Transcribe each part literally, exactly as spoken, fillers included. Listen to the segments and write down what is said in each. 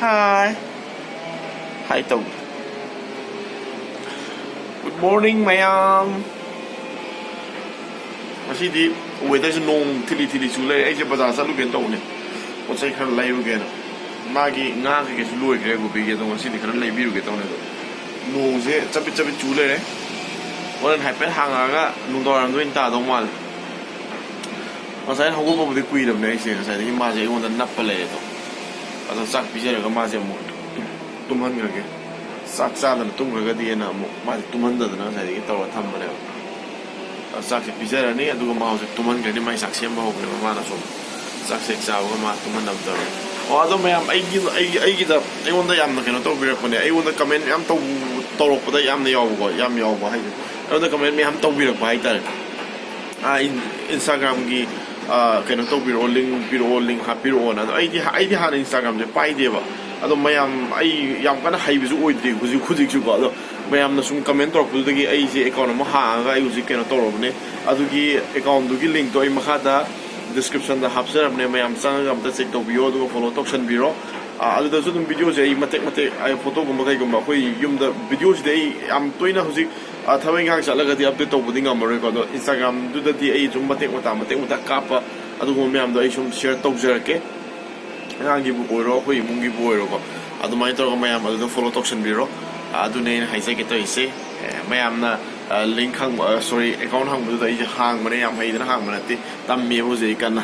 Hi. Hi ꯇꯧ. Good morning ꯃꯌꯥꯝ. ꯉꯁꯤꯗꯤ weatherꯁꯦ ꯅꯣꯡ ꯊꯤꯂꯤ ꯊꯤꯂꯤ ꯆꯨ ꯂꯩꯔꯦ꯫ ꯑꯩꯁꯦ ꯕꯖꯥꯔ ꯆꯠꯂꯨꯒꯦꯅ ꯇꯧꯕꯅꯦ, ꯄꯣꯠ ꯆꯩ ꯈꯔ ꯂꯩꯔꯨꯒꯦꯅ꯫ ꯃꯥꯒꯤ ꯉꯥ ꯀꯩꯀꯩꯁꯨ ꯂꯣꯏꯈ꯭ꯔꯦ ꯒꯣꯕꯤꯒꯤ, ꯑꯗꯣ ꯉꯁꯤꯗꯤ ꯈꯔ ꯂꯩꯕꯤꯔꯨꯒꯦ ꯇꯧꯅꯦ꯫ ꯑꯗꯣ ꯅꯣꯡꯁꯦ ꯆꯕꯤꯠ ꯆꯕꯤꯠ ꯆꯨ ꯂꯩꯔꯦ꯫ ꯍꯣꯔꯦꯟ ꯍꯥꯏꯐꯦꯠ ꯍꯥꯡꯉꯛꯑꯒ ꯅꯨꯡꯗꯥꯡꯋꯥꯏꯔꯝꯗ ꯑꯣꯏꯅ ꯇꯥꯗꯧ ꯃꯥꯜꯂꯦ꯫ ꯉꯁꯥꯏ ꯍꯧꯒꯠꯄꯕꯨꯗꯤ ꯀꯨꯏꯔꯕꯅꯦ ꯑꯩꯁꯦ꯫ ꯉꯁꯥꯏꯗꯒꯤ ꯃꯥꯁꯦ ꯑꯩꯉꯣꯟꯗ ꯅꯞꯄ ꯂꯩꯔꯦ꯫ ꯑꯗꯣ ꯑꯗꯣ ꯆꯥꯛ ꯄꯤꯖꯔꯒ ꯃꯥꯁꯦ ꯑꯃꯨꯛ ꯇꯨꯝꯍꯟꯈ꯭ꯔꯒꯦ꯫ ꯆꯥꯛ ꯆꯥꯗꯅ ꯇꯨꯝꯈ꯭ꯔꯒꯗꯤꯅ ꯑꯃꯨꯛ ꯃꯥꯁꯦ ꯇꯨꯝꯍꯟꯗꯗꯅ ꯉꯁꯥꯏꯗꯒꯤ ꯇꯧꯔ ꯊꯝꯕꯅꯦꯕ꯫ ꯑꯗꯣ ꯆꯥꯛꯁꯦ ꯄꯤꯖꯔꯅꯤ, ꯑꯗꯨꯒ ꯃꯥ ꯍꯧꯖꯤꯛ ꯇꯨꯝꯍꯟꯈ꯭ꯔꯅꯤ, ꯃꯥꯏ ꯆꯥꯛ ꯁꯦꯝꯕ ꯍꯧꯈ꯭ꯔꯦꯕ꯫ ꯃꯥꯅ ꯁꯨꯝ ꯆꯥꯛꯁꯦ ꯍꯦꯛ ꯆꯥꯕꯒ ꯃꯥ ꯇꯨꯝꯍꯟꯅꯕ ꯇꯧꯔꯦ꯫ ꯑꯣ, ꯑꯗꯣ ꯃꯌꯥꯝ, ꯑꯩꯒꯤ, ꯑꯩꯒꯤ, ꯑꯩꯒꯤꯗ, ꯑꯩꯉꯣꯟꯗ ꯌꯥꯝꯅ ꯀꯩꯅꯣ ꯇꯧꯕꯤꯔꯛꯄꯅꯦ, ꯑꯩꯉꯣꯟꯗ ꯀꯃꯦꯟ ꯃꯌꯥꯝ ꯇꯧ-, ꯇꯧꯔꯛꯄꯗ ꯌꯥꯝꯅ ꯌꯥꯎꯕꯀꯣ, ꯌꯥꯝ ꯌꯥꯎꯕ ꯍꯥꯏꯁꯦ, ꯑꯩꯉꯣꯟꯗ ꯀꯃꯦꯟ ꯃꯌꯥꯝ ꯇꯧꯕꯤꯔꯛꯄ ꯍꯥꯏꯇꯥꯔꯦ꯫ ꯑꯥ, ꯏꯟ-, Instagramꯒꯤ, ꯑꯥ, ꯀꯩꯅꯣ ꯇꯧꯕꯤꯔꯛꯑꯣ, link ꯄꯤꯔꯛꯑꯣ, link ꯍꯥꯞꯄꯤꯔꯛꯑꯣꯅ꯫ ꯑꯗꯣ ꯑꯩꯗꯤ, ꯑꯩꯗꯤ ꯍꯥꯟꯅ Instagramꯁꯦ ꯄꯥꯏꯗꯦꯕ꯫ ꯑꯗꯣ ꯃꯌꯥꯝ, ꯑꯩ ꯌꯥꯝ ꯀꯟꯅ ꯍꯩꯕꯁꯨ ꯑꯣꯏꯗ꯭ꯔꯤ ꯍꯧꯖꯤꯛ, ꯍꯧꯖꯤꯛꯁꯨꯀꯣ꯫ ꯑꯗꯣ ꯃꯌꯥꯝꯅ ꯁꯨꯝ ꯀꯃꯦꯟ ꯇꯧꯔꯛꯄꯗꯨꯗꯒꯤ ꯑꯩꯁꯦ account ꯑꯃ ꯍꯥꯡꯉꯒ ꯑꯩ ꯍꯧꯖꯤꯛ ꯀꯩꯅꯣ ꯇꯧꯔꯕꯅꯦ꯫ ꯑꯗꯨꯒꯤ accountꯗꯨꯒꯤ linkꯇꯣ ꯑꯩ ꯃꯈꯥꯗ descriptionꯗ ꯍꯥꯞꯆꯔꯕꯅꯦ꯫ ꯃꯌꯥꯝ ꯆꯪꯉꯒ ꯑꯝꯇ check ꯇꯧꯕꯤꯌꯣ, ꯑꯗꯨꯒ follow ꯇꯧꯁꯟꯕꯤꯔꯣ꯫ ꯑꯥ, ꯑꯗꯨꯗꯁꯨ ꯑꯗꯨꯝ videoꯁꯦ ꯑꯩ ꯃꯇꯦꯛ ꯃꯇꯦꯛ, ꯑꯩ photoꯒꯨꯝꯕ ꯀꯩꯒꯨꯝꯕ ꯑꯩꯈꯣꯏ ꯌꯨꯝꯗ videoꯁꯤꯗꯤ ꯑꯩ ꯌꯥꯝ ꯇꯣꯏꯅ ꯍꯧꯖꯤꯛ, ꯑꯥ, ꯊꯕꯛ ꯏꯪꯈꯥꯡ ꯆꯠꯂꯒꯗꯤ update ꯇꯧꯕꯗꯤ ꯉꯝꯃꯔꯣꯏꯀꯣ꯫ ꯑꯗꯣ Instagramꯗꯨꯗꯗꯤ ꯑꯩ ꯁꯨꯝ ꯃꯇꯦꯛ ꯃꯇꯥ, ꯃꯇꯦꯛ ꯃꯇꯥ ꯀꯥꯞꯄ ꯑꯗꯨꯒꯨꯝꯕ ꯃꯌꯥꯝꯗꯣ ꯑꯩ ꯁꯨꯝ share ꯇꯧꯖꯔꯛꯀꯦ꯫ ꯑꯉꯥꯡꯒꯤꯕꯨ ꯑꯣꯏꯔꯣ, ꯑꯩꯈꯣꯏ ꯏꯃꯨꯡꯒꯤꯕꯨ ꯑꯣꯏꯔꯣꯀꯣ꯫ ꯑꯗꯨꯃꯥꯏꯅ ꯇꯧꯔꯒ ꯃꯌꯥꯝ ꯑꯗꯨꯗ follow ꯇꯧꯁꯟꯕꯤꯔꯣ꯫ ꯑꯥ, ꯑꯗꯨꯅꯦ ꯑꯩꯅ ꯍꯥꯏꯖꯒꯦ ꯇꯧꯔꯤꯁꯦ꯫ ꯑꯦ, ꯃꯌꯥꯝꯅ, ꯑꯥ, link ꯍꯪꯕ, ꯑꯥ, sorry, account ꯍꯪꯕꯗꯨꯗ ꯑꯩꯁꯦ ꯍꯥꯡꯕꯅꯦ, ꯌꯥꯝ ꯍꯩꯗꯅ ꯍꯥꯡꯕ ꯅꯠꯇꯦ, ꯇꯝꯃꯤꯕ ꯍꯧꯖꯤꯛ ꯑꯩ ꯀꯟꯅ꯫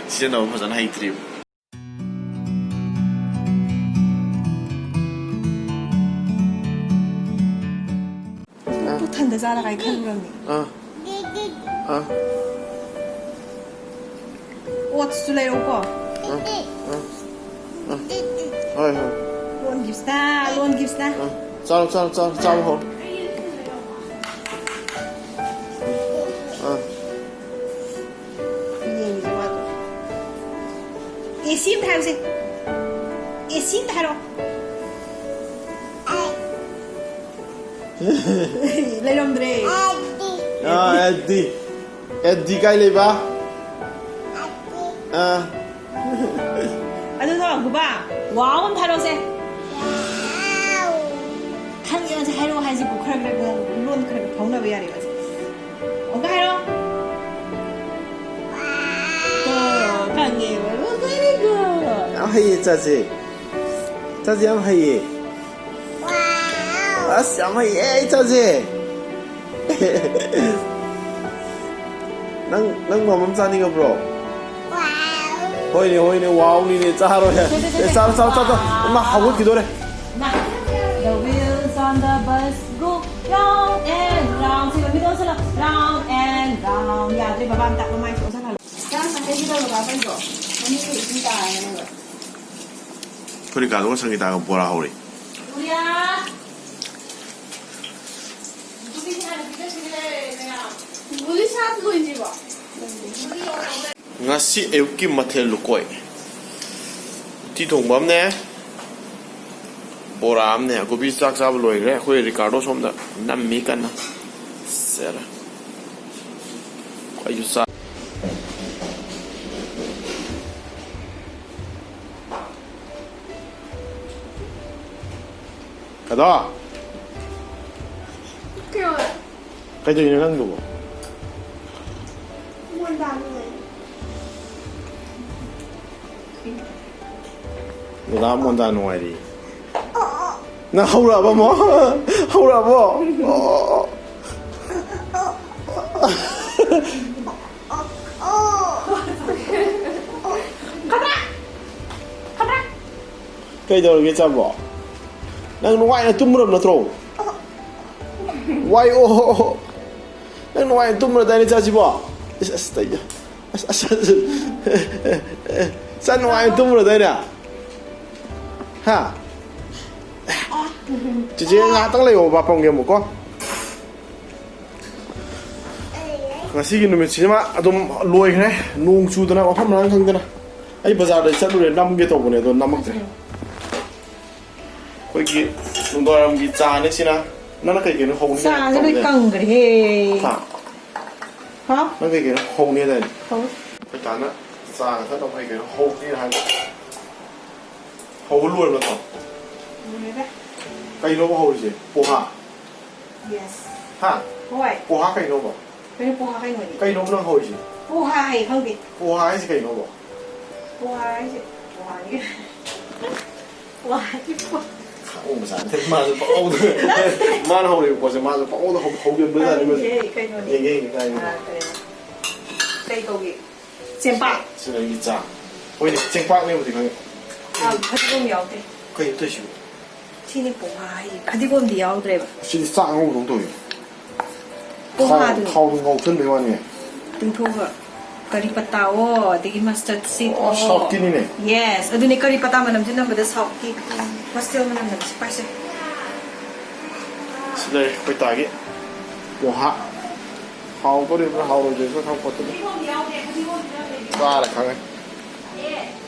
ꯁꯤꯖꯤꯟꯅꯕ ꯐꯖꯅ ꯍꯩꯇ꯭ꯔꯤꯕ꯫ ꯄꯨꯛ ꯊꯟꯗ ꯆꯥꯔ ꯀꯥꯏ ꯈꯜꯂꯨꯔꯝꯅꯤ꯫ ꯑꯥ꯫ ꯑꯥ꯫ Oatsꯁꯨ ꯂꯩꯔꯛꯎꯀꯣ꯫ ꯑꯥ꯫ ꯑꯥ꯫ ꯑꯥ꯫ ꯍꯣꯏ, ꯍꯣꯏ꯫ ꯂꯣꯟꯒꯤꯞꯁꯇ, ꯂꯣꯟꯒꯤꯞꯁꯇ꯫ ꯑꯥ꯫ ꯆꯥꯔꯣ, ꯆꯥꯔꯣ, ꯆꯥꯔꯣ, ꯆꯥꯕ ꯍꯧꯔꯣ꯫ ꯑꯥ꯫ ꯌꯦꯡꯉꯤꯁꯦ ꯃꯥꯗꯣ꯫ AC ꯑꯝꯇ ꯍꯥꯏꯔꯨꯁꯦ꯫ AC ꯑꯝꯇ ꯍꯥꯏꯔꯛꯑꯣ꯫ ꯂꯩꯔꯝꯗ꯭ꯔꯦ꯫ ꯑꯥ, ꯑꯦꯗꯤ꯫ ꯑꯦꯗꯤ ꯀꯥꯏ ꯂꯩꯕ? ꯑꯥ꯫ ꯑꯗꯨꯗꯣ, ꯒꯨꯕꯥ, ꯋꯥꯎ ꯑꯃ ꯍꯥꯏꯔꯛꯑꯣꯁꯦ꯫ ꯈꯪꯉꯦ, ꯍꯧꯖꯤꯛ ꯍꯥꯏꯔꯛꯑꯣ ꯍꯥꯏꯁꯤꯕꯨ ꯈꯔ ꯈꯔ ꯈꯔ ꯂꯣꯟ ꯈꯔ ꯈꯔ ꯐꯥꯎꯅꯕ ꯌꯥꯔꯦꯕ ꯍꯧꯖꯤꯛ꯫ ꯑꯃꯨꯛꯀ ꯍꯥꯏꯔꯛꯑꯣ꯫ ꯈꯪꯉꯦꯕ꯫ Very good. ꯌꯥꯝ ꯍꯩꯌꯦ ꯏꯆꯥꯁꯦ꯫ ꯏꯆꯥꯁꯦ ꯌꯥꯝ ꯍꯩꯌꯦ꯫ ꯑꯁ, ꯌꯥꯝ ꯍꯩꯌꯦ ꯏꯆꯥꯁꯦ꯫ ꯅꯪ, ꯅꯪ ꯃꯃꯝ ꯆꯥꯅꯤꯡꯉꯕ꯭ꯔꯣ? ꯍꯣꯏꯅꯦ, ꯍꯣꯏꯅꯦ, ꯋꯥꯎꯅꯤꯅꯦ, ꯆꯥꯔꯣꯏ꯫ ꯁꯦ, ꯁꯦ, ꯁꯦ, ꯑꯦ, ꯆꯥꯔꯣ, ꯆꯥꯔꯣ, ꯆꯥꯔꯣ, ꯆꯥꯔꯣ꯫ ꯏꯃꯥ, ꯍꯧꯒꯠꯈꯤꯗꯣꯔꯦ꯫ The wheels on the bus go round and round. ꯁꯤ ꯃꯃꯤꯠ ꯑꯣꯟꯁꯤꯜꯂꯣ꯫ Round and round. ꯌꯥꯗ꯭ꯔꯦ, ꯕꯕꯥ ꯑꯝꯇ ꯃꯃꯥꯏꯁꯦ ꯑꯣꯟꯁꯤꯜꯍꯜꯂꯣ꯫ ꯆꯥꯛ ꯉꯁꯥꯏꯗꯒꯤ ꯇꯧꯔꯕ ꯑꯩꯈꯣꯏꯗꯣ? ꯃꯃꯤꯠꯁꯦ ꯏꯁꯤꯡ ꯇꯥꯔꯦ ꯑꯗꯨꯒ꯫ ꯐꯨꯔꯤꯠ ꯀꯥꯗꯣꯛꯑ ꯁꯪꯒꯤꯇꯥꯒ ꯕꯣꯔꯥ ꯍꯧꯔꯤ꯫ ꯁꯨꯔꯤꯌꯥ! ꯒꯨꯂꯤ ꯁꯥꯠ ꯂꯣꯏꯗ꯭ꯔꯤꯕꯣ? ꯉꯁꯤ ꯑꯌꯨꯛꯀꯤ ꯃꯊꯦꯜ ꯂꯨꯀꯣꯏ꯫ ꯎꯇꯤ ꯊꯣꯡꯕ ꯑꯃꯅꯦ, ꯕꯣꯔꯥ ꯑꯃꯅꯦ꯫ ꯒꯣꯕꯤ ꯆꯥꯛ ꯆꯥꯕ ꯂꯣꯏꯈ꯭ꯔꯦ꯫ ꯑꯩꯈꯣꯏ ꯔꯤꯀꯥꯔꯗꯣ ꯁꯣꯝꯗ ꯅꯝꯃꯤ ꯀꯟꯅ꯫ ꯁꯦꯔ꯫ ꯑꯩꯁꯨ ꯆꯥ- ꯀꯗꯣ? ꯀꯩꯗꯧꯔꯦ? ꯀꯩꯗꯧꯔꯤꯅꯣ ꯅꯪꯗꯨꯕꯣ? ꯃꯣꯟꯗꯥ ꯅꯨꯡꯉꯥꯏ꯫ ꯗꯗꯥ ꯃꯣꯟꯗꯥ ꯅꯨꯡꯉꯥꯏꯔꯤ꯫ ꯅꯪ ꯍꯧꯔꯛꯑꯕ ꯑꯃꯨꯛ? ꯍꯧꯔꯛꯑꯕꯣ? ꯑꯣ꯫ ꯀꯩꯗꯧꯔꯒꯦ ꯏꯆꯥꯕꯣ? ꯅꯪ ꯅꯨꯡꯉꯥꯏꯅ ꯇꯨꯝꯃꯨꯔꯕ ꯅꯠꯇ꯭ꯔꯣ? ꯋꯥꯏ ꯑꯣ꯫ ꯅꯪ ꯅꯨꯡꯉꯥꯏꯅ ꯇꯨꯝꯃꯨꯔꯗꯥꯏꯅꯦ ꯏꯆꯥꯁꯤꯕꯣ? ꯑꯁ, ꯑꯁ, ꯇꯩ-, ꯑꯁ, ꯑꯁ, ꯑꯁ꯫ ꯏꯆꯥ ꯅꯨꯡꯉꯥꯏꯅ ꯇꯨꯝꯃꯨꯔꯗꯥꯏꯅꯦ? ꯍꯥ? ꯆꯤꯆꯦ ꯉꯥꯏꯍꯥꯛꯇꯪ ꯂꯩꯌꯣ, ꯕꯥ ꯄꯝꯒꯦ ꯑꯃꯨꯛꯀꯣ꯫ ꯉꯁꯤꯒꯤ ꯅꯨꯃꯤꯠꯁꯤꯃ ꯑꯗꯨꯝ ꯂꯣꯏꯈ꯭ꯔꯦ꯫ ꯅꯣꯡ ꯆꯨꯗꯅ ꯃꯐꯝ ꯃꯔꯥꯡ ꯈꯪꯗꯅ꯫ ꯑꯩ ꯕꯖꯥꯔꯗ ꯆꯠꯂꯨꯔꯦ, ꯅꯝꯒꯦ ꯇꯧꯕꯅꯦ, ꯑꯗꯣ ꯅꯝꯃꯛꯇ꯭ꯔꯦ꯫ ꯑꯩꯈꯣꯏꯒꯤ ꯅꯨꯡꯗꯥꯡꯋꯥꯏꯔꯝꯒꯤ ꯆꯥꯅꯦ ꯁꯤꯅ꯫ ꯅꯪꯅ ꯀꯩ ꯀꯩꯅꯣ ꯍꯧꯅꯤ ꯆꯥꯁꯦ ꯂꯣꯏ ꯍꯥꯏꯕꯅꯦ? ꯀꯪꯈ꯭ꯔꯦ꯫ ꯍꯥ? ꯍꯥ? ꯅꯪ ꯀꯩ ꯀꯩꯅꯣ ꯍꯧꯅꯤ ꯍꯥꯏꯗꯥꯏꯅꯦ? ꯍꯧ꯫ ꯑꯩꯈꯣꯏ ꯇꯥꯅ ꯆꯥꯒ ꯊꯛꯅꯕ ꯀꯩ ꯀꯩꯅꯣ ꯍꯧꯅꯤ ꯍꯥꯏꯕ꯫ ꯍꯧꯕ ꯂꯣꯏꯔꯕ ꯅꯠꯇ꯭ꯔꯣ? ꯂꯣꯏꯔꯦ꯫ ꯀꯩꯅꯣꯕ ꯍꯧꯔꯤꯁꯦ? ꯄꯣꯍꯥ? Yes. ꯍꯥ? ꯍꯣꯏ꯫ ꯄꯣꯍꯥ ꯀꯩꯅꯣꯕ? ꯀꯩꯅꯣ ꯄꯣꯍꯥ ꯀꯩꯅꯣꯗꯤ? ꯀꯩꯅꯣꯕ ꯅꯪ ꯍꯧꯔꯤꯁꯦ? ꯄꯣꯍꯥ ꯍꯥꯏꯌꯦ, ꯈꯪꯗꯦ꯫ ꯄꯣꯍꯥ ꯍꯥꯏꯁꯦ ꯀꯩꯅꯣꯕ? ꯄꯣꯍꯥ ꯍꯥꯏꯁꯦ ꯄꯣꯍꯥꯅꯤ꯫ ꯄꯣꯍꯥꯅꯤ, ꯄꯣꯍꯥ꯫ ꯈꯪꯕꯖꯥꯠ ꯅꯠꯇꯦ, ꯃꯥꯁꯨ ꯄꯪꯍꯧꯗ꯫ ꯃꯥꯅ ꯍꯧꯔꯤꯕ ꯄꯣꯠꯁꯦ ꯃꯥꯁꯨ ꯄꯪꯍꯧꯗ ꯍꯧ-, ꯍꯧꯒꯟꯕꯖꯥꯠꯅꯤ ꯃꯥꯁꯨ꯫ ꯈꯪꯗꯦꯍꯦ, ꯀꯩꯅꯣꯅꯤ꯫ ꯌꯦꯡꯒꯦ, ꯌꯦꯡꯒꯦ, ꯀꯥꯏꯗꯅꯣ? ꯑꯥ, ꯀꯩꯅꯣ? ꯀꯩ ꯀꯧꯒꯦ? ꯆꯦꯡꯄꯥꯛ꯫ ꯁꯤꯅ ꯑꯩꯒꯤ ꯆꯥꯛ꯫ ꯍꯣꯏꯅꯦ, ꯆꯦꯡꯄꯥꯛꯅꯦꯕꯨꯗꯤ ꯈꯪꯉꯦ꯫ ꯑꯥ, ꯐꯗꯤꯒꯣꯝ ꯌꯥꯎꯗꯦ꯫ ꯀꯩꯅꯣ ꯇꯧꯔꯤꯁꯤꯕꯣ? ꯁꯤꯅꯤ ꯄꯣꯍꯥ ꯍꯥꯏꯁꯦ꯫ ꯐꯗꯤꯒꯣꯝꯗꯤ ꯌꯥꯎꯗ꯭ꯔꯦꯕ꯫ ꯁꯤꯗꯤ ꯆꯥꯛ ꯑꯉꯧꯕꯗꯧ ꯇꯧꯋꯤ꯫ ꯄꯣꯍꯥꯗꯨꯅꯤ꯫ ꯊꯥꯎ, ꯊꯥꯎꯗꯨ ꯉꯧꯁꯟꯕꯩ ꯋꯥꯅꯤ꯫ ꯇꯤꯡꯊꯣꯛꯑꯒ ꯀꯔꯤ ꯄꯇꯥꯑꯣ, ꯑꯗꯒꯤ mustard seed ꯑꯣ, ꯑꯣ꯫ Southꯀꯤꯅꯤꯅꯦ꯫ Yes, ꯑꯗꯨꯅꯦ ꯀꯔꯤ ꯄꯇꯥ ꯃꯅꯝꯁꯦ ꯅꯝꯕꯗ Southꯀꯤ hostel ꯃꯅꯝ ꯅꯝꯁꯦ ꯄꯥꯏꯁꯦ꯫ ꯁꯤ ꯂꯩꯔꯦ ꯑꯩꯈꯣꯏ ꯇꯥꯒꯤ ꯄꯣꯍꯥ꯫ ꯍꯥꯎꯗꯣꯔꯤꯕ꯭ꯔꯥ ꯍꯥꯎꯔꯣꯏꯗꯣꯔꯤꯕ꯭ꯔꯥ ꯈꯪꯄꯣꯠꯇꯦ꯫ ꯆꯥꯔ ꯈꯪꯉꯦ꯫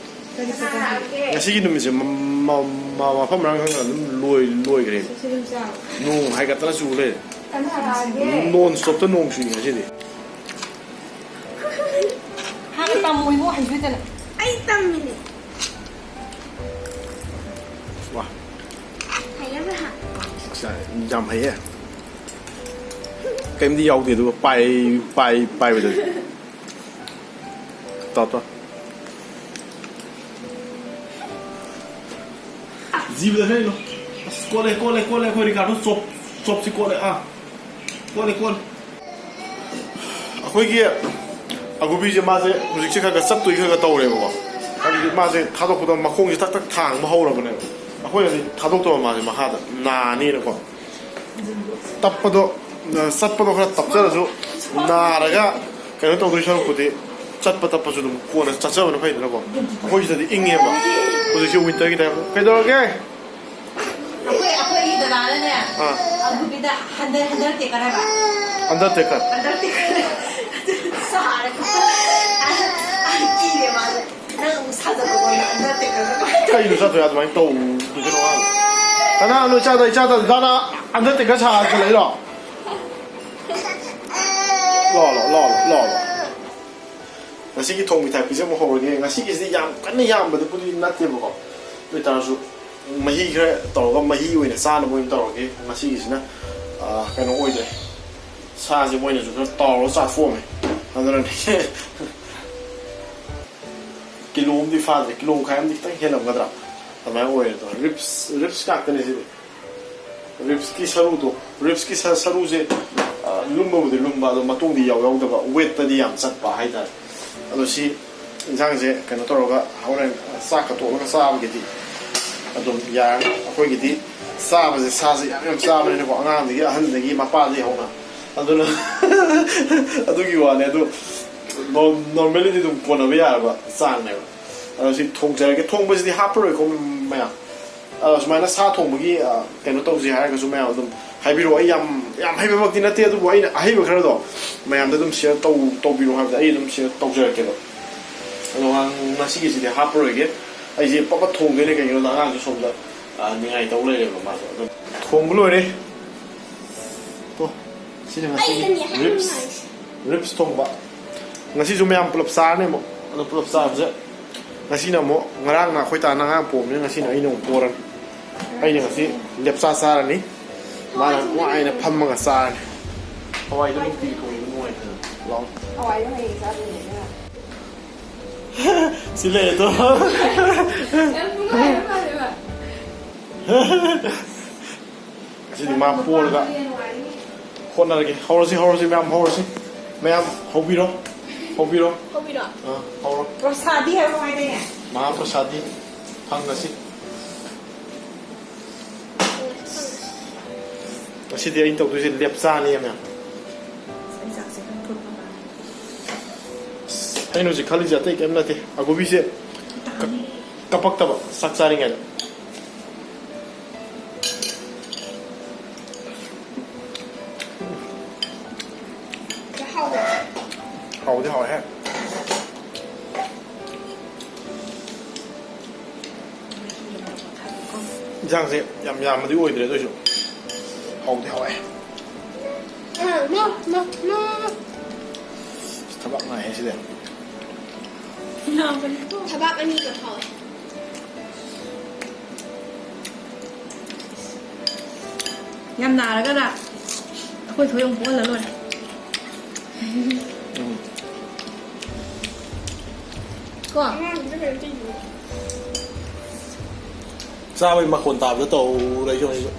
ꯉꯁꯤꯒꯤ ꯅꯨꯃꯤꯠꯁꯦ ꯃ-, ꯃ-, ꯃ-, ꯃꯐꯝ ꯃꯔꯥꯡ ꯈꯪꯗꯅ ꯑꯗꯨꯝ ꯂꯣꯏ-, ꯂꯣꯏꯈ꯭ꯔꯦ꯫ ꯅꯣꯡ ꯍꯥꯏꯒꯠꯇꯅ ꯆꯨ ꯂꯩꯔꯦ꯫ Non stopꯇ ꯅꯣꯡ ꯆꯨꯏ ꯉꯁꯤꯗꯤ꯫ ꯍꯥꯟꯅ ꯇꯝꯃꯣ ꯏꯕꯨꯡ, ꯍꯩꯁꯨ ꯍꯩꯇꯅ꯫ ꯑꯩ ꯇꯝꯃꯤꯅꯦ꯫ ꯋꯥ꯫ ꯍꯩꯌꯦ ꯃꯦꯝ꯫ ꯌꯥꯝ ꯍꯩꯌꯦ꯫ ꯀꯩꯝꯇ ꯌꯥꯎꯗꯦ ꯑꯗꯨꯒ ꯄꯥꯏ-, ꯄꯥꯏ-, ꯄꯥꯏꯕꯗꯗꯤ꯫ ꯇꯥ, ꯇꯥ꯫ ꯖꯤꯕꯗ ꯈꯔ ꯏꯜꯂꯣ꯫ ꯑꯁ, ꯀꯣꯠꯂꯦ, ꯀꯣꯠꯂꯦ, ꯀꯣꯠꯂꯦ꯫ ꯑꯩꯈꯣꯏ ꯔꯤꯀꯥꯔꯗꯣ ꯆꯣꯞ, ꯆꯣꯞꯁꯤ ꯀꯣꯠꯂꯦ꯫ ꯑꯥ, ꯀꯣꯠꯂꯦ, ꯀꯣꯠꯂꯦ꯫ ꯑꯩꯈꯣꯏꯒꯤ ꯑꯒꯨꯕꯤꯁꯦ, ꯃꯥꯁꯦ ꯍꯧꯖꯤꯛꯁꯦ ꯈꯔ ꯈꯔ ꯆꯠꯇꯣꯏ ꯈꯔ ꯈꯔ ꯇꯧꯔꯦꯕꯀꯣ꯫ ꯍꯥꯏꯕꯗꯤ ꯃꯥꯁꯦ ꯊꯥꯗꯣꯛꯄꯗ ꯃꯈꯣꯡꯁꯦ ꯊꯛ ꯊꯛ ꯊꯥꯡꯕ ꯍꯧꯔꯕꯅꯦꯕ꯫ ꯑꯩꯈꯣꯏꯅꯗꯤ ꯊꯥꯗꯣꯛꯇꯕ ꯃꯥꯁꯦ ꯃꯈꯥꯗ ꯅꯥꯅꯤꯅꯀꯣ꯫ ꯇꯞꯄꯗꯣ, ꯑ, ꯆꯠꯄꯗꯣ ꯈꯔ ꯇꯞꯆꯔꯁꯨ, ꯅꯥꯔꯒ ꯀꯩꯅꯣ ꯇꯧꯗꯣꯏ ꯁꯔꯨꯛꯄꯨꯗꯤ ꯆꯠꯄ ꯇꯞꯄꯁꯨ ꯑꯗꯨꯝ ꯀꯣꯟꯅ ꯆꯠꯆꯕꯅ ꯐꯩꯗꯅꯀꯣ꯫ ꯑꯩꯈꯣꯏ ꯁꯤꯗꯗꯤ ꯏꯪꯉꯦꯕ ꯍꯧꯖꯤꯛꯁꯦ, winterꯒꯤ type꯫ ꯀꯩꯗꯧꯔꯒꯦ? ꯑꯩꯈꯣꯏ, ꯑꯩꯈꯣꯏꯒꯤ ꯗꯗꯥꯅꯅꯦ, ꯑꯥ꯫ ꯑꯗꯨꯒꯤꯗ ꯍꯟꯗ-, Undertaker ꯍꯥꯏꯕ? Undertaker꯫ Undertaker꯫ ꯁꯥꯔꯦ꯫ ꯑꯩ ꯀꯤꯔꯦ ꯃꯥꯁꯦ꯫ ꯅꯪ ꯑꯃꯨꯛ ꯁꯥꯖꯜꯂꯣ, ꯅꯪ Undertaker ꯅꯠꯇ꯭ꯔꯣ? ꯀꯩꯅꯣ ꯆꯠꯇꯣꯏ ꯑꯗꯨꯃꯥꯏꯅ ꯇꯧꯗꯣꯏꯁꯤꯅꯣ? ꯀꯅꯥꯅꯣ ꯏꯆꯥꯗ, ꯏꯆꯥꯗ ꯗꯥꯅ Undertaker ꯁꯥꯍꯜꯂꯛꯏꯔꯣ? ꯂꯥꯛꯑꯣ, ꯂꯥꯛꯑꯣ, ꯂꯥꯛꯑꯣ, ꯂꯥꯛꯑꯣ꯫ ꯉꯁꯤꯒꯤ ꯊꯣꯡꯕꯤ ꯊꯥꯛꯄꯤꯁꯦ ꯑꯃꯨꯛ ꯍꯧꯔꯒꯦ꯫ ꯉꯁꯤꯒꯤꯁꯤꯗꯤ ꯌꯥꯝ ꯀꯟꯅ ꯌꯥꯝꯕꯗꯨꯕꯨꯗꯤ ꯅꯠꯇꯦꯕꯀꯣ꯫ ꯑꯗꯨ ꯑꯣꯏꯇꯥꯔꯁꯨ ꯃꯍꯤ ꯈꯔ ꯇꯧꯔꯒ ꯃꯍꯤ ꯑꯣꯏꯅ ꯆꯥꯅꯕ ꯑꯣꯏꯅ ꯇꯧꯔꯒꯦ꯫ ꯉꯁꯤꯒꯤꯁꯤꯅ ꯑ, ꯀꯩꯅꯣ ꯑꯣꯏꯗ꯭ꯔꯦ, ꯁꯥꯁꯦ ꯃꯣꯏꯅꯁꯨ ꯈꯔ ꯇꯥꯎꯔꯒ ꯆꯥꯊꯣꯛꯑꯝꯃꯦ꯫ ꯑꯗꯨꯅꯅꯦ꯫ ꯀꯤꯂꯣ ꯑꯃꯗꯤ ꯐꯥꯗ꯭ꯔꯦ, ꯀꯤꯂꯣ ꯃꯈꯥꯏ ꯑꯃꯗꯤ ꯈꯤꯇꯪ ꯍꯦꯜꯂꯝꯒꯗ꯭ꯔꯥ, ꯑꯗꯨꯃꯥꯏꯅ ꯑꯣꯏꯔꯦ꯫ ꯑꯗꯣ ꯔꯤꯞꯁ ꯔꯤꯞꯁ ꯉꯥꯛꯇꯅꯦ ꯁꯤꯗꯤ꯫ ꯔꯤꯞꯁꯀꯤ ꯁꯔꯨꯗꯣ, ꯔꯤꯞꯁꯀꯤ ꯁ- ꯁꯔꯨꯁꯦ ꯑ, ꯂꯨꯝꯕꯕꯨꯗꯤ ꯂꯨꯝꯕ, ꯑꯗꯣ ꯃꯇꯣꯡꯗꯤ ꯌꯥꯎ ꯌꯥꯎꯗꯕ, ꯋꯦꯠꯇꯗꯤ ꯌꯥꯝ ꯆꯠꯄ ꯍꯥꯏꯇꯥꯔꯦ꯫ ꯑꯗꯣ ꯁꯤ ꯏꯟꯁꯥꯡꯁꯦ ꯀꯩꯅꯣ ꯇꯧꯔꯒ ꯍꯣꯔꯦꯟ ꯆꯥꯛꯀ ꯇꯣꯛꯂꯒ ꯆꯥꯕꯒꯤꯗꯤ ꯑꯗꯨꯝ ꯌꯥꯔꯅꯤ꯫ ꯑꯩꯈꯣꯏꯒꯤꯗꯤ ꯆꯥꯕꯁꯦ, ꯁꯥꯁꯦ ꯌꯥꯝ ꯌꯥꯝ ꯆꯥꯕꯅꯤꯅꯀꯣ, ꯑꯉꯥꯡꯗꯒꯤ ꯑꯍꯟꯗꯒꯤ ꯃꯄꯥꯗꯒꯤ ꯍꯧꯅ꯫ ꯑꯗꯨꯅ ꯑꯗꯨꯒꯤ ꯋꯥꯅꯦ꯫ ꯑꯗꯨ ꯅꯣꯔꯃꯦꯜꯂꯤꯗꯤ ꯑꯗꯨꯝ ꯀꯣꯟꯅꯕ ꯌꯥꯔꯕ ꯆꯥꯡꯅꯦꯕ꯫ ꯑꯗꯣ ꯁꯤ ꯊꯣꯡꯖꯔꯒꯦ꯫ ꯊꯣꯡꯕꯁꯤꯗꯤ ꯍꯥꯞꯄꯔꯣꯏꯀꯣ ꯃꯌꯥꯝ꯫ ꯑ, ꯁꯨꯃꯥꯏꯅ ꯁꯥ ꯊꯣꯡꯕꯒꯤ ꯑ, ꯀꯩꯅꯣ ꯇꯧꯁꯦ ꯍꯥꯏꯔꯒꯁꯨ ꯃꯌꯥꯝ ꯑꯗꯨꯝ ꯍꯥꯏꯕꯤꯔꯛꯑꯣ꯫ ꯑꯩ ꯌꯥꯝ ꯌꯥꯝ ꯍꯩꯕꯃꯛꯇꯤ ꯅꯠꯇꯦ, ꯑꯗꯨꯕꯨ ꯑꯩꯅ ꯑꯍꯩꯕ ꯈꯔꯗꯣ ꯃꯌꯥꯝꯗ ꯑꯗꯨꯝ ꯁꯤꯌꯔ ꯇꯧ ꯇꯧꯕꯤꯔꯣ ꯍꯥꯏꯕꯗ ꯑꯩ ꯑꯗꯨꯝ ꯁꯤꯌꯔ ꯇꯧꯖꯔꯛꯀꯦꯕ꯫ ꯑꯗꯣ ꯉ- ꯉꯁꯤꯒꯤꯁꯤꯗꯤ ꯍꯥꯞꯄꯔꯣꯏꯒꯦ꯫ ꯑꯩꯁꯦ ꯄꯞ ꯄꯞ ꯊꯣꯡꯗꯣꯏꯅꯦ, ꯀꯩꯒꯤꯅꯣꯗ ꯑꯉꯥꯡꯁꯨ ꯁꯣꯝꯗ ꯑ, ꯅꯤꯡꯉꯥꯏ ꯇꯧ ꯂꯩꯔꯦꯕ ꯃꯥꯁꯨ꯫ ꯑꯗꯨꯝ ꯊꯣꯡꯕ ꯂꯣꯏꯔꯦ꯫ ꯇꯣ, ꯁꯤꯅ ꯉꯁꯤꯒꯤ ꯑꯩꯅꯅꯦ ꯍꯥꯏꯕ ꯔꯤꯞꯁ ꯅꯨꯡꯉꯥꯏꯔꯤꯁꯦ꯫ ꯔꯤꯞꯁ ꯊꯣꯡꯕ꯫ ꯉꯁꯤꯁꯨ ꯃꯌꯥꯝ ꯄꯨꯂꯞ ꯆꯥꯔꯅꯤ ꯑꯃꯨꯛ꯫ ꯑꯗꯣ ꯄꯨꯂꯞ ꯆꯥꯕꯁꯦ ꯉꯁꯤꯅ ꯑꯃꯨꯛ, ꯉꯔꯥꯡꯅ ꯑꯩꯈꯣꯏ ꯇꯥꯅ ꯑꯉꯥꯡ ꯄꯣꯛꯑꯕꯅꯤꯅ ꯉꯁꯤꯅ ꯑꯩꯅ ꯑꯃꯨꯛ ꯄꯣꯔꯅꯤ꯫ ꯑꯩꯅ ꯉꯁꯤ ꯂꯦꯞꯆꯥ ꯆꯥꯔꯅꯤ꯫ ꯃꯥꯅ ꯅꯨꯡꯉꯥꯏꯅ ꯐꯝꯃꯒ ꯆꯥꯔꯅꯤ꯫ ꯍꯋꯥꯏꯗꯣ ꯅꯨꯡꯇꯤꯒꯤ ꯊꯣꯡꯕ ꯅꯨꯡꯉꯥꯏꯇꯦꯗꯅ꯫ ꯂꯥꯎ꯫ ꯍꯋꯥꯏꯗꯣ ꯍꯌꯦꯡ ꯆꯥꯗꯣꯏꯅꯦ, ꯑꯗꯨꯅ꯫ ꯁꯤ ꯂꯩꯔꯦ ꯇꯣ꯫ ꯌꯥꯝ ꯅꯨꯡꯉꯥꯏꯕ ꯃꯥꯜꯂꯦꯕ꯫ ꯉꯁꯤꯗꯤ ꯃꯥ ꯄꯣꯔꯒ ꯍꯣꯠꯅꯔꯒꯦ꯫ ꯍꯧꯔꯁꯤ, ꯍꯧꯔꯁꯤ, ꯃꯌꯥꯝ ꯍꯧꯔꯁꯤ꯫ ꯃꯌꯥꯝ ꯍꯧꯕꯤꯔꯣ, ꯍꯧꯕꯤꯔꯣ꯫ ꯍꯧꯕꯤꯔꯣ? ꯑꯥ, ꯍꯧꯔꯣ꯫ ꯄ꯭ꯔꯁꯥꯗꯤ ꯍꯥꯏꯕ ꯀꯃꯥꯏꯅ ꯇꯧꯅꯤ? ꯃꯍꯥ ꯄ꯭ꯔꯁꯥꯗꯤ ꯐꯪꯉꯁꯤ꯫ ꯉꯁꯤꯗꯤ ꯑꯩꯅ ꯇꯧꯗꯣꯏꯁꯦ ꯂꯦꯞꯆꯥꯅꯤ, ꯃꯌꯥꯝ꯫ ꯑꯩ ꯆꯥꯛꯁꯦ ꯈꯔ ꯊꯨꯅ ꯀꯥꯝꯃꯦ꯫ ꯑꯩꯅ ꯍꯧꯖꯤꯛ ꯈꯜꯂꯤꯁꯦ ꯑꯇꯩ ꯀꯩꯝ ꯅꯠꯇꯦ, ꯑꯒꯣꯕꯤꯁꯦ ꯀ- ꯀꯄꯛꯇꯕ ꯆꯥꯛ ꯆꯥꯔꯤꯉꯩꯗ꯫ ꯍꯥꯎꯗꯤ ꯍꯥꯎꯋꯦꯍꯦ꯫ ꯏꯟꯁꯥꯡꯁꯦ ꯌꯥꯝ ꯌꯥꯝꯕꯗꯤ ꯑꯣꯏꯗ꯭ꯔꯦ, ꯑꯗꯨ ꯑꯣꯏꯁꯨ ꯍꯥꯎꯗꯤ ꯍꯥꯎꯋꯦ꯫ ꯊꯕꯛ ꯉꯥꯏꯍꯦ ꯁꯤꯗꯤ꯫ ꯊꯕꯥꯛ ꯑꯅꯤꯃꯛ ꯍꯥꯎꯋꯦ꯫ ꯌꯥꯝ ꯅꯥꯔꯒꯅ ꯑꯩꯈꯣꯏ ꯊꯣꯏ ꯑꯃꯨꯛ ꯄꯣꯛꯍꯜꯂ ꯂꯣꯏꯔꯦ꯫ ꯎꯝ꯫ ꯀꯣ? ꯑꯉꯥꯡꯗꯨꯗ ꯀꯩꯅꯣ ꯇꯧꯏꯗꯨꯕꯨ꯫ ꯆꯥꯕꯩ ꯃꯈꯣꯟ ꯇꯥꯕꯗ ꯇꯧꯔꯦ ꯑꯩꯁꯨ꯫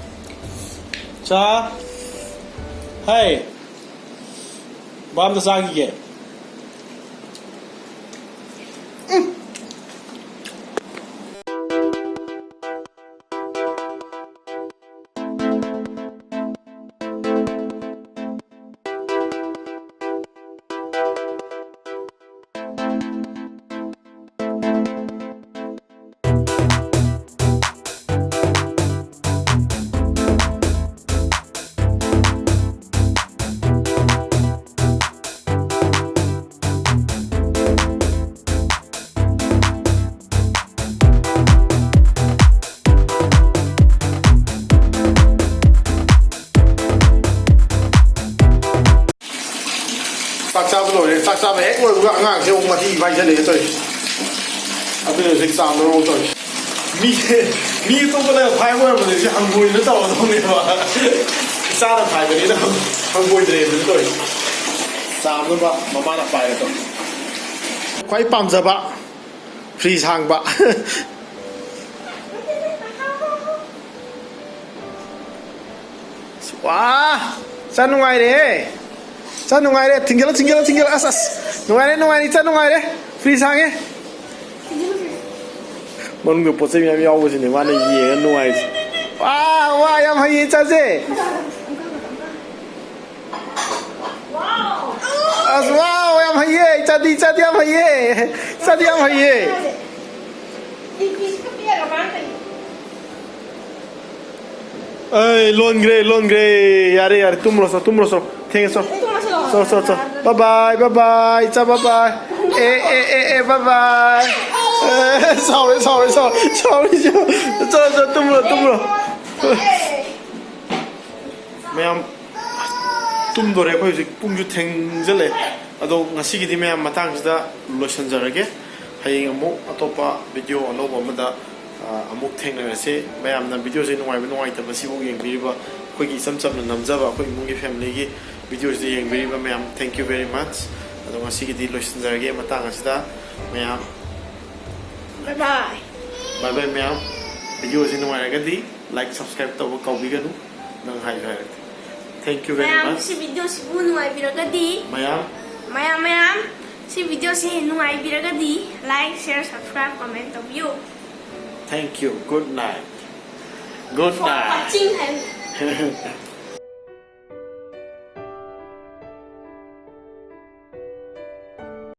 ꯆꯥ꯫ ꯍꯩ꯫ ꯕꯥꯞ ꯑꯝꯇ ꯆꯥꯈꯤꯒꯦ꯫ ꯎꯝ꯫ ꯆꯥꯛ ꯆꯥꯕ ꯂꯣꯏꯔꯦ꯫ ꯆꯥꯛ ꯆꯥꯕ ꯍꯦꯛ ꯂꯣꯏꯕꯒ ꯑꯉꯥꯡꯁꯦ ꯑꯃꯨꯛ ꯃꯊꯤ ꯐꯥꯏꯖꯜꯂꯛꯑꯦ ꯇꯧꯔꯤꯁꯦ꯫ ꯑꯗꯨꯅ ꯍꯧꯖꯤꯛ ꯆꯥꯝꯅꯕ ꯇꯧꯔꯤꯁꯦ꯫ ꯃꯤ, ꯃꯤ ꯑꯇꯣꯞꯄꯅ ꯐꯥꯏꯕ ꯑꯣꯏꯔꯝꯕꯗꯤ ꯁꯤ ꯍꯪꯒꯣꯏꯗꯅ ꯇꯧꯔꯗꯧꯅꯦꯕ꯫ ꯏꯆꯥꯅ ꯐꯥꯏꯕꯅꯤꯅ ꯍꯪ-, ꯍꯪꯒꯣꯏꯗ꯭ꯔꯦꯗꯅ ꯇꯧꯔꯤꯁꯦ꯫ ꯆꯥꯝꯅꯕ ꯃꯃꯥꯅ ꯄꯥꯏꯔꯦ ꯇꯧꯔꯤꯁꯦ꯫ ꯈ꯭ꯋꯥꯏ ꯄꯥꯝꯖꯕ ꯐ꯭ꯔꯤꯖ ꯍꯥꯡꯕ꯫ ꯋꯥ! ꯆꯥ ꯅꯨꯡꯉꯥꯏꯔꯦꯍꯦ꯫ ꯆꯥ ꯅꯨꯡꯉꯥꯏꯔꯦ꯫ ꯊꯤꯡꯖꯤꯜꯂꯣ, ꯊꯤꯡꯖꯤꯜꯂꯣ, ꯊꯤꯡꯖꯤꯜꯂꯣ꯫ ꯑꯁ, ꯑꯁ꯫ ꯅꯨꯡꯉꯥꯏꯔꯦ, ꯅꯨꯡꯉꯥꯏꯔꯦ꯫ ꯆꯥ ꯅꯨꯡꯉꯥꯏꯔꯦ꯫ ꯐ꯭ꯔꯤꯖ ꯍꯥꯡꯉꯦ꯫ ꯃꯅꯨꯡꯗ ꯄꯣꯠ ꯆꯩ ꯃꯌꯥꯝ ꯌꯥꯎꯕꯁꯤꯅꯦ ꯃꯥꯅ ꯌꯦꯡꯉ ꯅꯨꯡꯉꯥꯏꯔꯤꯁꯦ꯫ ꯋꯥ! ꯋꯥ! ꯌꯥꯝ ꯍꯩꯌꯦ ꯏꯆꯥꯁꯦ꯫ ꯑꯁ, ꯋꯥꯎ, ꯌꯥꯝ ꯍꯩꯌꯦ꯫ ꯏꯆꯥꯗꯤ, ꯏꯆꯥꯗꯤ ꯌꯥꯝ ꯍꯩꯌꯦ꯫ ꯏꯆꯥꯗꯤ ꯌꯥꯝ ꯍꯩꯌꯦ꯫ ꯑꯩ ꯂꯣꯟꯈ꯭ꯔꯦ, ꯂꯣꯟꯈ꯭ꯔꯦ꯫ ꯌꯥꯔꯦ, ꯌꯥꯔꯦ꯫ ꯇꯨꯝꯃꯨꯔꯣ, ꯆꯣ, ꯇꯨꯝꯃꯨꯔꯣ, ꯆꯣ꯫ ꯊꯦꯡꯉꯦ, ꯆꯣ꯫ ꯆꯣ, ꯆꯣ, ꯆꯣ꯫ Bye bye, bye bye, ꯏꯆꯥ, bye bye꯫ ꯑꯦ, ꯑꯦ, ꯑꯦ, ꯑꯦ, bye bye꯫ ꯑꯦ, ꯁꯥꯎꯔꯦ, ꯁꯥꯎꯔꯦ, ꯁꯥꯎꯔꯦ, ꯁꯥꯎꯔꯦ, ꯆꯣ꯫ ꯆꯣ, ꯆꯣ, ꯇꯨꯝꯃꯨꯔꯣ, ꯇꯨꯝꯃꯨꯔꯣ꯫ ꯃꯌꯥꯝ ꯇꯨꯝꯗꯣꯔꯦ ꯑꯩꯈꯣꯏ ꯍꯧꯖꯤꯛ, ꯄꯨꯡꯁꯨ ꯊꯦꯡꯖꯜꯂꯛꯑꯦ꯫ ꯑꯗꯣ ꯉꯁꯤꯒꯤꯗꯤ ꯃꯌꯥꯝ ꯃꯇꯥꯡꯁꯤꯗ ꯂꯣꯏꯁꯤꯟꯖꯔꯒꯦ꯫ ꯍꯌꯦꯡ ꯑꯃꯨꯛ ꯑꯇꯣꯞꯄ video ꯑꯅꯧꯕ ꯑꯃꯗ ꯑ, ꯑꯃꯨꯛ ꯊꯦꯡꯅꯔꯁꯦ꯫ ꯃꯌꯥꯝꯅ videoꯁꯦ ꯅꯨꯡꯉꯥꯏꯕ ꯅꯨꯡꯉꯥꯏꯇꯕ ꯁꯤꯕꯨ ꯌꯦꯡꯕꯤꯔꯤꯕ, ꯑꯩꯈꯣꯏꯒꯤ ꯏꯆꯝ ꯆꯝꯅ ꯅꯝꯖꯕ ꯑꯩꯈꯣꯏ ꯏꯃꯨꯡꯒꯤ familyꯒꯤ videoꯁꯤꯗ ꯌꯦꯡꯕꯤꯔꯤꯕ ꯃꯌꯥꯝ, thank you very much꯫ ꯑꯗꯣ ꯉꯁꯤꯒꯤꯗꯤ ꯂꯣꯏꯁꯤꯟꯖꯔꯒꯦ ꯃꯇꯥꯡ ꯑꯁꯤꯗ꯫ ꯃꯌꯥꯝ, Bye bye. bye bye ꯃꯌꯥꯝ꯫ Videoꯁꯤ ꯅꯨꯡꯉꯥꯏꯔꯒꯗꯤ like, subscribe ꯇꯧꯕ ꯀꯥꯎꯕꯤꯒꯅꯨ꯫ ꯅꯪ ꯍꯥꯏꯁꯨ ꯍꯥꯏꯔꯛꯇꯦ꯫ Thank you very ꯃꯌꯥꯝ, much꯫ ꯁꯤ videoꯁꯤꯕꯨ ꯅꯨꯡꯉꯥꯏꯕꯤꯔꯒꯗꯤ, ꯃꯌꯥꯝ, ꯃꯌꯥꯝ, ꯃꯌꯥꯝ, ꯁꯤ videoꯁꯤ ꯅꯨꯡꯉꯥꯏꯕꯤꯔꯒꯗꯤ like, share, subscribe, comment ꯇꯧꯕꯤꯌꯨ꯫ thank you꯫ Good night꯫ Good For night꯫ Watching ꯍꯥꯏꯕꯅꯦ꯫